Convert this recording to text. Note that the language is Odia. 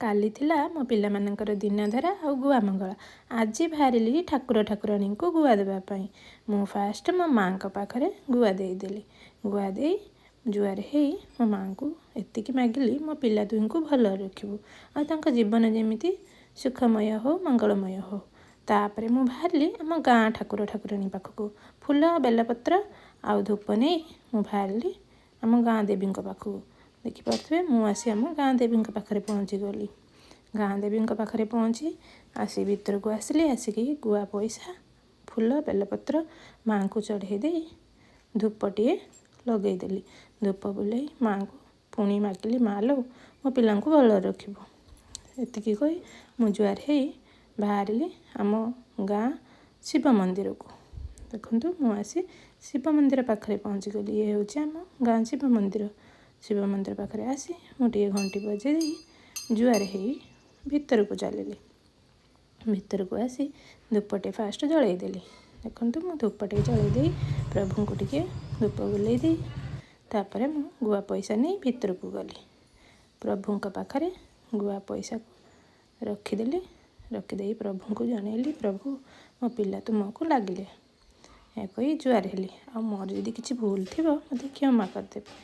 କାଲି ଥିଲା ମୋ ପିଲାମାନଙ୍କର ଦିନଧରା ଆଉ ଗୁଆ ମଙ୍ଗଳା। ଆଜି ବାହାରିଲି ଠାକୁର ଠାକୁରାଣୀଙ୍କୁ ଗୁଆ ଦେବା ପାଇଁ। ମୁଁ ଫାଷ୍ଟ ମୋ ମାଆଙ୍କ ପାଖରେ ଗୁଆ ଦେଇଦେଲି। ଗୁଆ ଦେଇ ଜୁହାର ହେଇ ମୋ ମାଆଙ୍କୁ ଏତିକି ମାଗିଲି, ମୋ ପିଲା ଦୁହିଁଙ୍କୁ ଭଲରେ ରଖିବୁ ଆଉ ତାଙ୍କ ଜୀବନ ଯେମିତି ସୁଖମୟ ହଉ, ମଙ୍ଗଳମୟ ହଉ। ତାପରେ ମୁଁ ବାହାରିଲି ଆମ ଗାଁ ଠାକୁର ଠାକୁରାଣୀ ପାଖକୁ। ଫୁଲ, ବେଲପତ୍ର ଆଉ ଧୂପ ନେଇ ମୁଁ ବାହାରିଲି ଆମ ଗାଁ ଦେବୀଙ୍କ ପାଖକୁ। ଦେଖିପାରୁଥିବେ, ମୁଁ ଆସି ଆମ ଗାଁ ଦେବୀଙ୍କ ପାଖରେ ପହଞ୍ଚିଗଲି। ଗାଁ ଦେବୀଙ୍କ ପାଖରେ ପହଞ୍ଚି ଆସି ଭିତରକୁ ଆସିଲି। ଆସିକି ଗୁଆ ପଇସା, ଫୁଲ, ବେଲପତ୍ର ମାଆଙ୍କୁ ଚଢ଼େଇ ଦେଇ ଧୂପଟିଏ ଲଗେଇଦେଲି। ଧୂପ ବୁଲେଇ ମାଆଙ୍କୁ ପୁଣି ମାଗିଲି, ମା ଲୋ, ମୋ ପିଲାଙ୍କୁ ଭଲରେ ରଖିବୁ। ଏତିକି କହି ମୁଁ ଜୁହାର ହେଇ ବାହାରିଲି ଆମ ଗାଁ ଶିବ ମନ୍ଦିରକୁ। ଦେଖନ୍ତୁ, ମୁଁ ଆସି ଶିବ ମନ୍ଦିର ପାଖରେ ପହଞ୍ଚିଗଲି। ଇଏ ହେଉଛି ଆମ ଗାଁ ଶିବ ମନ୍ଦିର। ଶିବ ମନ୍ଦିର ପାଖରେ ଆସି ମୁଁ ଟିକେ ଘଣ୍ଟି ବଜେଇ ଦେଇ ଜୁହାର ହେଇ ଭିତରକୁ ଚାଲିଲି। ଭିତରକୁ ଆସି ଧୂପଟେ ଫାଷ୍ଟ ଜଳେଇ ଦେଲି। ଦେଖନ୍ତୁ, ମୁଁ ଧୂପଟେ ଜଳେଇ ଦେଇ ପ୍ରଭୁଙ୍କୁ ଟିକେ ଧୂପ ବୁଲେଇ ଦେଇ ତାପରେ ମୁଁ ଗୁଆ ପଇସା ନେଇ ଭିତରକୁ ଗଲି। ପ୍ରଭୁଙ୍କ ପାଖରେ ଗୁଆ ପଇସାକୁ ରଖିଦେଲି। ରଖିଦେଇ ପ୍ରଭୁଙ୍କୁ ଜଣେଇଲି, ପ୍ରଭୁ, ମୋ ପିଲା ତୁମକୁ ଲାଗିଲେ, ଏହା କହି ଜୁହାର ହେଲି। ଆଉ ମୋର ଯଦି କିଛି ଭୁଲ ଥିବ, ମୋତେ କ୍ଷମା କରିଦେବେ।